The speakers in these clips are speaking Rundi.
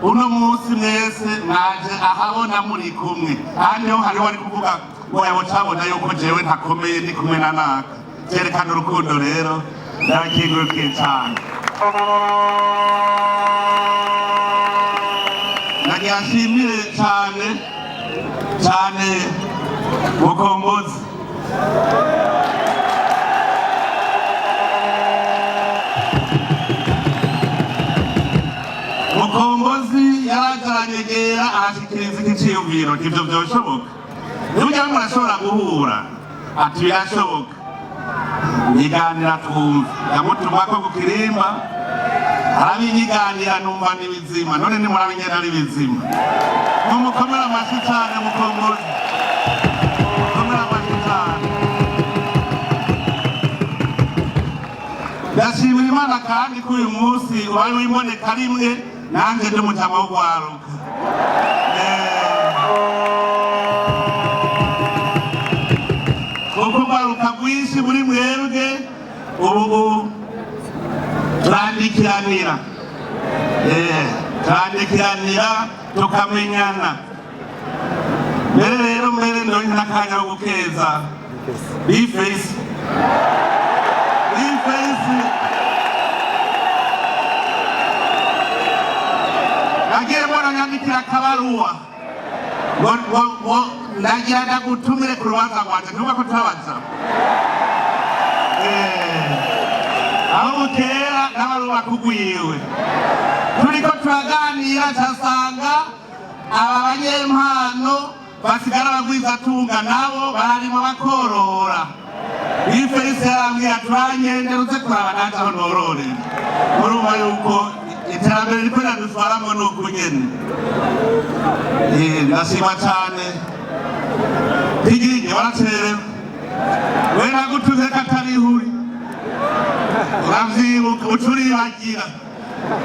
Uno munsi mwese mwaje ahabona muri kumwe. Ahandi ho hariho ari kuvuga ngo yabo cabona yuko jewe ntakomeye ndi kumwe na naka. Vyerekana urukundo rero, ndabakengurukiye cane. Nagira nshimire cane cane Mukombozi. Mukombozi yaraje aranyegera, arashikiriza iki ciyumviro, ivyo vyoshoboka? Niburya murashobora guhura? Ati birashoboka, nyiganira twumve. Yamutumako ku kirimba, arabinyiganira, numva ni bizima. None nimurabingena ari bizima, mumukomere amashyi cane. Mukombozi, mukomere amashyi cane. Ndashimira Imana kandi ko uyu munsi ubaye w'imboneka rimwe nanjye ndi umutama wo gwaruka. Kuko urwaruka rwinshi muri mwebwe ubu turandikiranira, turandikiranira tukamenyana. Mbere rero, mbere ndonke n'akanya ko gukeza B-Face. B-Face nagiye mbona nyandikira akabaruwa ngo ndagira ndagutumire ku rubanza rwanje. Ntuba ko turabaza aho bukera n'abaruwa kugwiwe. Turiko turaganira, casanga aba banyempano basigara bagwizatunga nabo bararima bakorora. B-Face yarambwira turanyendera uze kuraba nanje aho nororera. Murumva yuko iterambere riko riradutwaramwo nuku nyene. Ndashima cane. Tigige waracerewe, we nagutuze katarihuri, uravyibuka uca uribagira.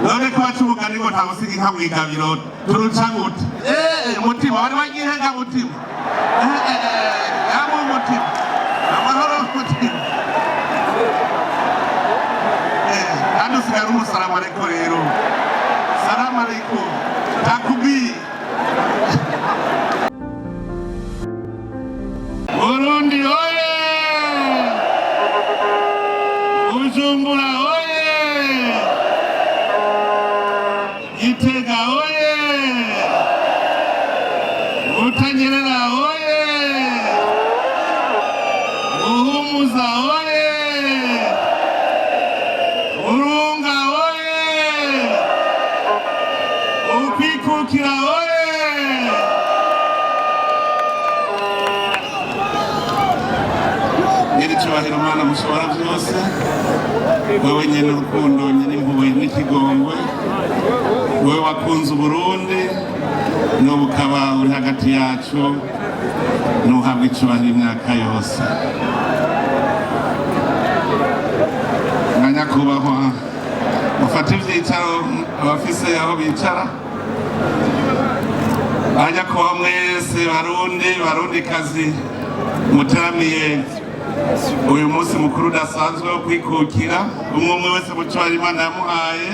None ko baca umugani ngo ntawusiga inka mw'igabiro, turuca gute? Mutima wari wagihenga, mutima yaba umutima amahoro, mutima. Kandi usigara umusalamu ariko rero salamu alaikum takubi. Burundi oye! Bujumbura oye! Gitega oye! Butanyerera oye! Buhumuza oye! Burunga oye! Ukwikukira oye! Nyir'icyubahiro Mana mushobora byose, wewe nyene urukundo, nyir'impuhwe n'ikigongwe, wewe wakunze Uburundi n'ubu ukaba uri hagati yacu, nuhabwa icubahiro imyaka yose. Na nyakubahwa, mufate ivyicaro abafise aho bicara. Ba nyakubahwa mwese, Barundi, Barundikazi muteramiye uyu munsi mukuru udasanzwe wo kwikukira, umwe umwe wese mu cubahiro Imana yamuhaye,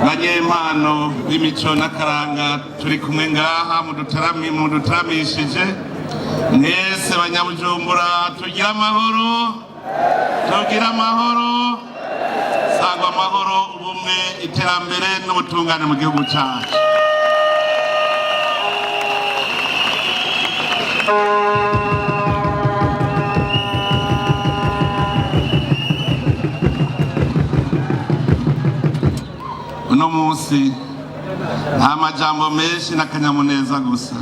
banyempano b'imico n'akaranga turi kumwe ngaha mudutaramishije mwese, Banyabujumbura, tugire amahoro, tugire amahoro, sangwa amahoro, ubumwe, iterambere n'ubutungane mu gihugu cyacu. Uno munsi nta majambo menshi, n'akanyamuneza gusa,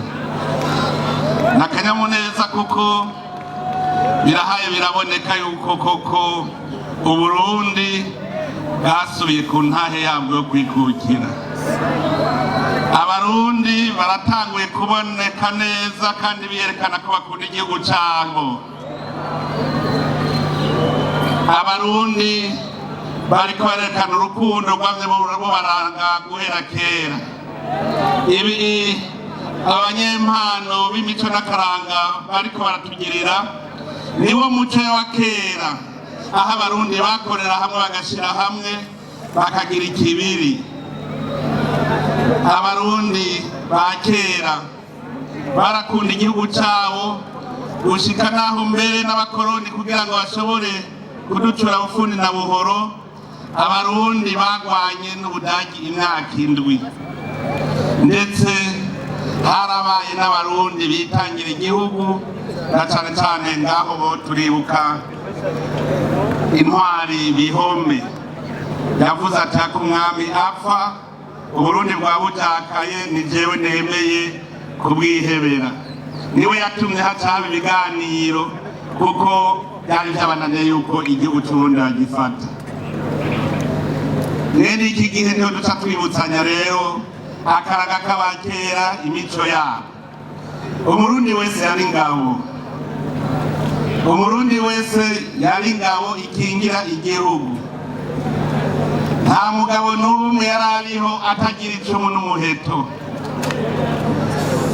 n'akanyamuneza kuko birahaye biraboneka yuko koko Uburundi bwasubiye ku ntahe yabwo yo kwikukira. Abarundi baratanguye kuboneka neza kandi biyerekana ko bakunda igihugu cabo. Abarundi bariko barerekana urukundo rwamye bubaranga guhera kera. Ibi abanyempano b'imico n'akaranga bariko baratugirira niwo muco wa kera, aho Abarundi bakorera hamwe, bagashira hamwe. Bakagira ikibiri. Abarundi ba kera barakunda igihugu cyabo, gushika naho mbere n'abakoroni, kugira ngo bashobore kuducura bufuni na buhoro, Abarundi bagwanye n'Ubudagi imyaka 7. Ndetse harabaye n'Abarundi bitangira igihugu, na cane cane ngaho bo turibuka intwari Bihome yavuze ati: "Ako umwami apfa, Uburundi bwa butakaye, ni jewe nemeye kubwihebera." Niwe yatumye haca haba ibiganiro, kuko byari byabananiye yuko igihugu c'Uburundi bagifata. Mwene iki gihe niho duca twibutsanya rero akaraga k'abakera, imico yabo. Umurundi wese yari ingabo, Umurundi wese yari ingabo ikingira igihugu. Nta mugabo n'umwe yari ariho atagira icumu n'umuheto.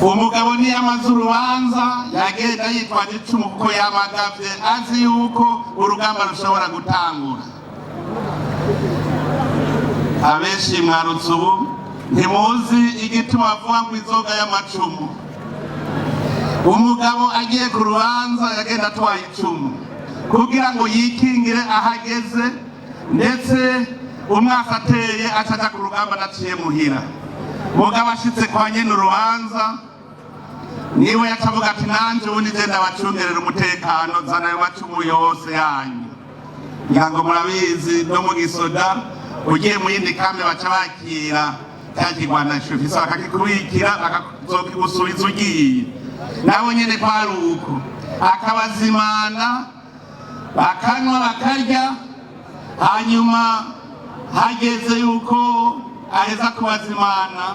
Umugabo niyamaze urubanza, yagenda yitwaje icumu, kuko yamagavye azi yuko urugamba rushobora gutangura. Abenshi mwarutse ubu ntimuzi igituma bavuga ngo inzoga y'amacumu. Umugabo agiye ku rubanza yagenda atwaye icumu kugira ngo yikingire aho ageze, ndetse umwaka ateye acaja ku rugamba adaciye muhira. Mugabo ashitse kwa nyene urubanza, niwe yaca avuga ati: "Nanje ubu nije ndabacungerera umutekano, zana ayo macumu yose yanyu." Ngira ngo murabizi, no mu gisoda ugiye mu yindi kambi baca bakira cya kigwanisho ufise, bakakikubikira, bakazokigusubiza ugiye. Nabo nyene kwari uko, akabazimana, bakanywa, bakarya. Hanyuma hageze yuko aheza kubazimana,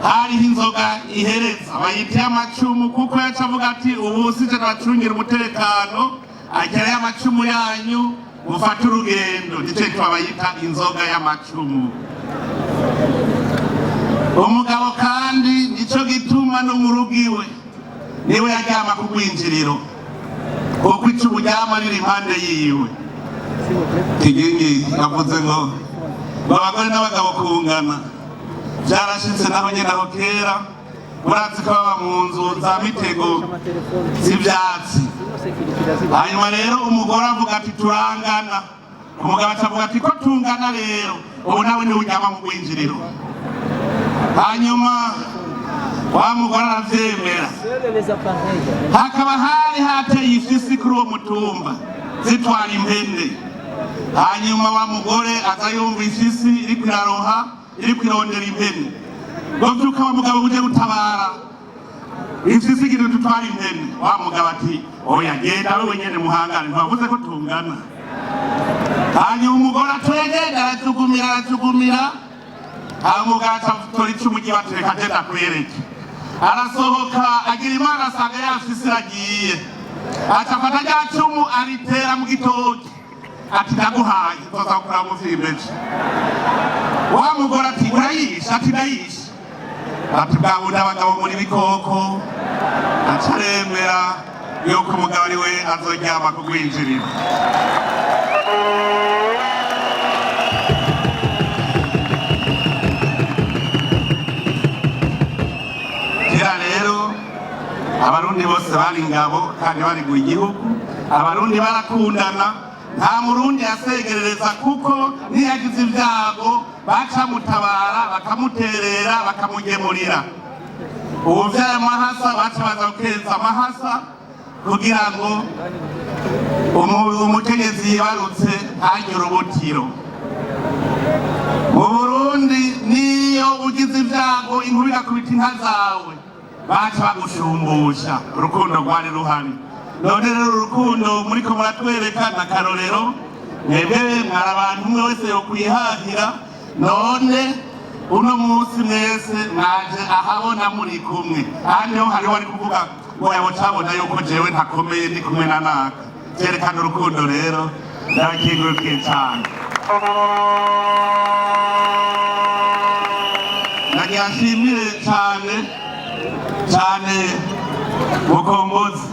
hariho inzoga ihereza bayita amacumu, kuko yaca avuga ati: "Ubu sije nabacungira umutekano, agerayo amacumu yanyu, mufate urugendo." Nicyo gituma bayita inzoga y'amacumu. Umugabo kandi nicyo gituma no mu rugo iwe niwe yaryama ku rwinjiriro, kuko icumu ryama riri impande yiwe. Kigingi yavuze ngo abagore n'abagabo kungana byarashitse naho nyene aho kera. Murazi ko baba mu nzu za mitego z'ivyatsi. Hanyuma rero umugore avuga ati: "Turangana." Umugabo acavuga ati: "Ko tungana rero, ubu nawe niwe uryama mu rwinjiriro." Hanyuma wa mugore aravyemera. Hakaba hari hateye ifisi kuri uwo mutumba zitwara impene. Hanyuma wa mugore aza yumva ifisi iriko iraroha, iriko irondera impene, ngo: "Vyuka wa mugabo, uje gutabara, ifisi igira dutwara impene." Wa mugabo ati: "Oya, genda wewe nyene muhangane, ntiwavuze ko tungana?" Hanyuma umugore atwegenda, arajugumira, arajugumira. Hanyuma umugabo aca icumu ryiwe ati: "Reka genda kwereke." Arasohoka, agira Imana asanga ya fisi iragiye. Aca afata rya cumu, aritera mu gitoki, ati: "Ndaguhaye, nzoza gukura mu vyimbeje." Wa mugore ati: "Urayishe?" Ati: "Ndayishe." Ati: "Bwa bundi abagabo muri bikoko." Aca aremera yuko umugabo ari we azoryama ku rwinjiriro. Kera rero Abarundi bose bari ingabo kandi bariguye igihugu. Abarundi barakundana, nta Murundi yasegerereza, kuko niyagize ibyago bacamutabara, bakamuterera, bakamugemurira. Uwuvyaye amahasa baca baza gukeza amahasa kugira ngo umukenyezi yibarutse ntagire urubutiro. Mu Burundi niyo ugize ibyago, inkuba igakubita inka zawe, baca bagushumbusha. Urukundo rwari ruhari. None rero urukundo muriko muratwereka na karorero. Mwebwe mwari abantu umwe wese yokwihahira, none uno munsi mwese mwaje ahabona muri kumwe. Aha niho hariho ari kuvuga ngo yabo cabona yuko jewe ntakomeye, ndi kumwe na naka. Vyerekana urukundo. Rero ndabakengurukiye cane. Nagira nshimire cane cane Mukombozi.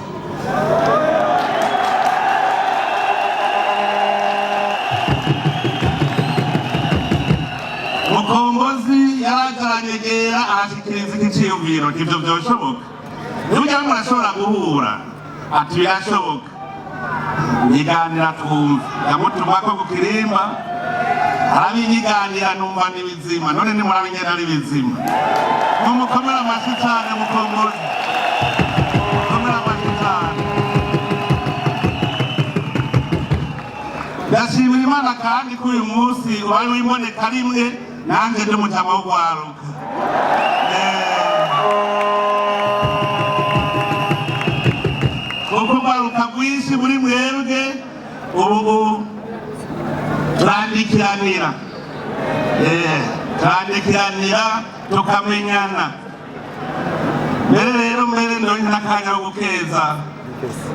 Mukombozi yaraje aranyegera, arashikiriza iki ciyumviro: "Ivyo vyoshoboka? Burya murashobora guhura?" Ati: "Birashoboka, nyiganira twumve." Yamutumako ku kirimba, arabinyiganira, numva ni bizima. None nimurabingena ari bizima. Mumukomere amashyi cane. Mukombozi, mukomere amashyi cane. Ndashimira Imana kandi ko uyu munsi ubaye w'imboneka rimwe, nanjye ndi umutama wo gwaruka. Kuko urwaruka rwinshi muri mwebwe ubu turandikiranira, turandikiranira tukamenyana. Mbere rero, mbere ndonke n'akanya ko gukeza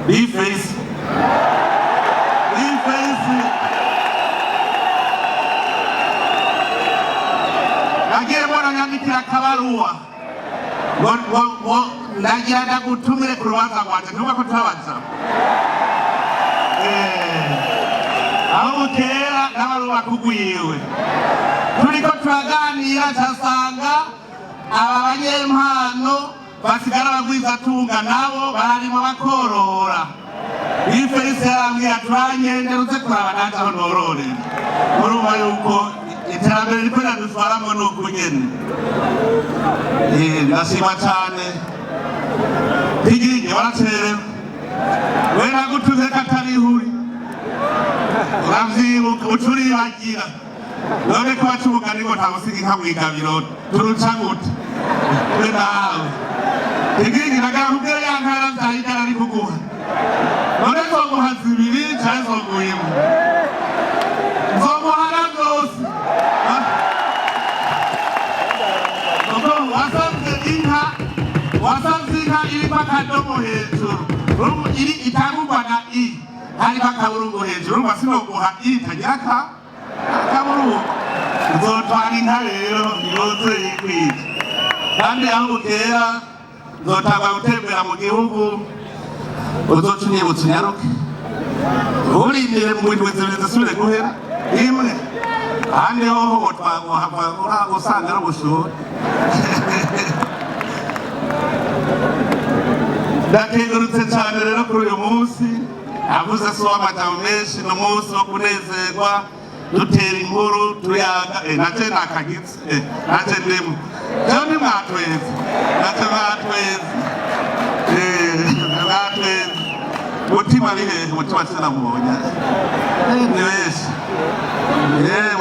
B-Face. B-Face nagiye mbona nyandikira akabaruwa ngo ndagira ndagutumire ku rubanza rwanje. Ntuba ko turabaza aho bukera n'abaruwa kugwiwe. Turiko turaganira, casanga aba banyempano basigara bagwizatunga nabo bararima bakorora. B-Face yarambwiye ati: "Uranyendera uze kuraba nanje aho nororera." Murumva yuko iterambere riko riradutwaramwo nuku nyene. Ndashima cane. Tigige waracerewe, we nagutumye katarihuri, uravyibuka uca uribagira. None ko baca umugani ngo ntawusiga inka mw'igabiro, turuca gute we nawe? Tigigi, nagakubwira ya nka yaravyaye ijana ari kuguha. None nzoguha zibiri canke nzoguha imwe? Nzoguha na vyose, kuko wasavye inka, wasavye inka iriko akadomo hejuru. Urumva iri itangurwa na i, hariko akaburungu hejuru. Urumva sinoguha i itagira akaburungu. Nzotwara inka rero yuzuye yikwije. Kandi aho bukera nzotangwa gutembera mu gihugu, uzoca unyibutsa unyaruke, urindire mu ndwi 2 zisubire guhera imwe. Ahandi hoho wotwahava usanga ari ubushuhe. Ndakengurutse cyane rero kuri uyu munsi. Avuze so amajambo menshi, ni umunsi wo kunezerwa, dutera inkuru, tuyaga. Naje nakagitse, naje ndimo jewe, ntimwatweze, naje mwatweze, mwatweze. Mutima ari hehe? Mutima sinamubonye. Ni benshi.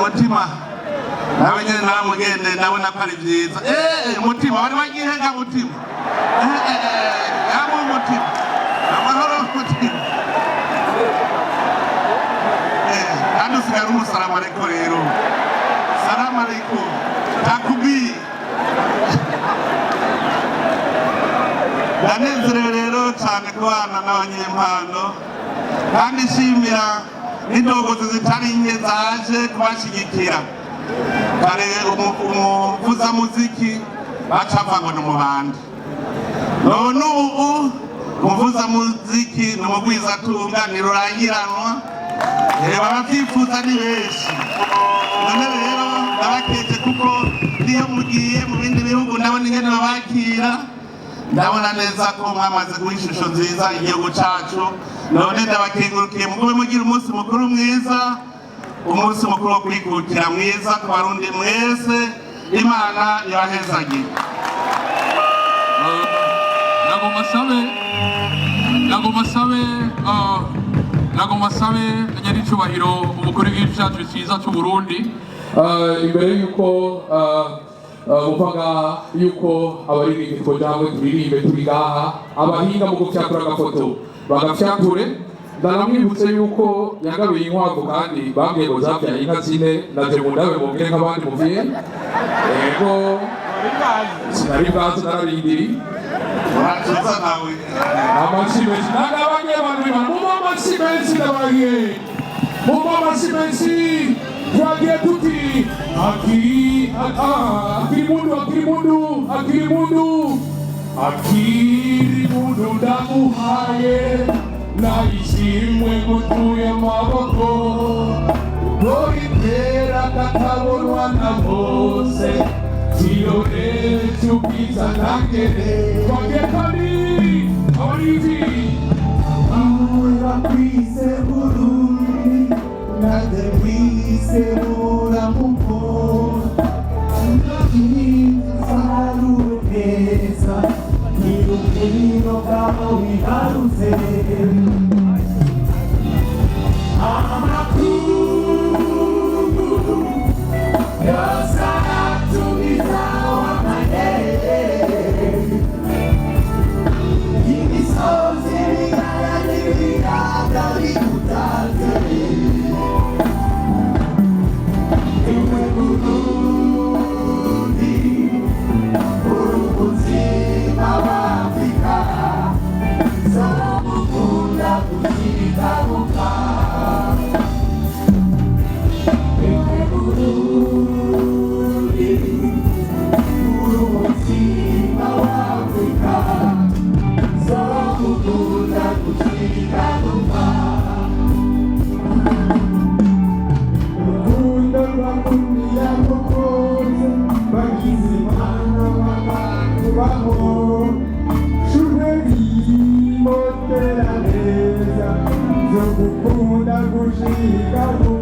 Mutima nawe nyene naramugende, ndabona ko ari vyiza. Mutima wari wagihenga. Mutima, yaba umutima amahoro, mutima. Kandi usigara umusalamu ariko rero salamu alaikum takubi. Ndanezerewe rero cyane kubana n'abanyempano, kandi nshimira n'indongozi zitari nke zaje kubashyigikira. Kare umuvuzamuziki bacapfa ngo ni umubandi, none ubu umuvuzamuziki ni umugwizatunga, ntirurangiranwa. Reba, ababyifuza ni benshi. None rero ndabakeje, kuko niyo mugiye mu bindi bihugu ndabona ingene babakira, ndabona neza ko mwamaze guha ishusho nziza igihugu cacu. None ndabakengurukiye, mugume mugira umunsi mukuru mwiza, umunsi mukuru wo kwikukira mwiza ku Barundi mwese. Imana ibahezagire. Nagomba sabe, nagomba sabe, nagomba sabe nyaricubahiro umukuru w'igihugu cyacu cyiza cy'u Burundi, imbere yuko muvuga yuko abaririmbyi twoja hamwe turirimbe turi ngaha, abahinga mu gufyatura agafoto bagafyature. Ndaramwibutse yuko yagabiye inkwavu, kandi bambwiye ngo zavyaye inka zine. Naje mu ndabe mubwire nk'abandi muvyeyi. Yego, sinari bwaze, nararindiri. Uratuza nawe. Amashyi menshi nagabanye, abantu b'Imana, mumpe amashyi menshi. Ndabaye mumpe amashyi menshi. Twagiye tuti akiri akiri mundu, akiri mundu, akiri mundu, akiri mundu, ndaguhaye nayishimwe ngutuye amaboko. Boitera katabonwa na bose, kirore cy'ubwiza ntangere. Twagiye kandi abarinzi. Urakwise Burundi, nanjye nkwise buramuko. Saruwe neza, nyir'ubwino bwawe wibarutse. Amakungu yose aratumiza w'amayeri. Imisozi ibiyaya n'ibiyaga bigutatse. Ewe Burundi, uri umutima w'Afrika, nzogukunda gushika. Ewe Burundi, uri umutima w'Afrika, nzogukunda gushika gupfa. Urukundo rwakumira mukunzi, bagize Imana bakakubaho. Shureri motera neza, nzogukunda gushika gupfa.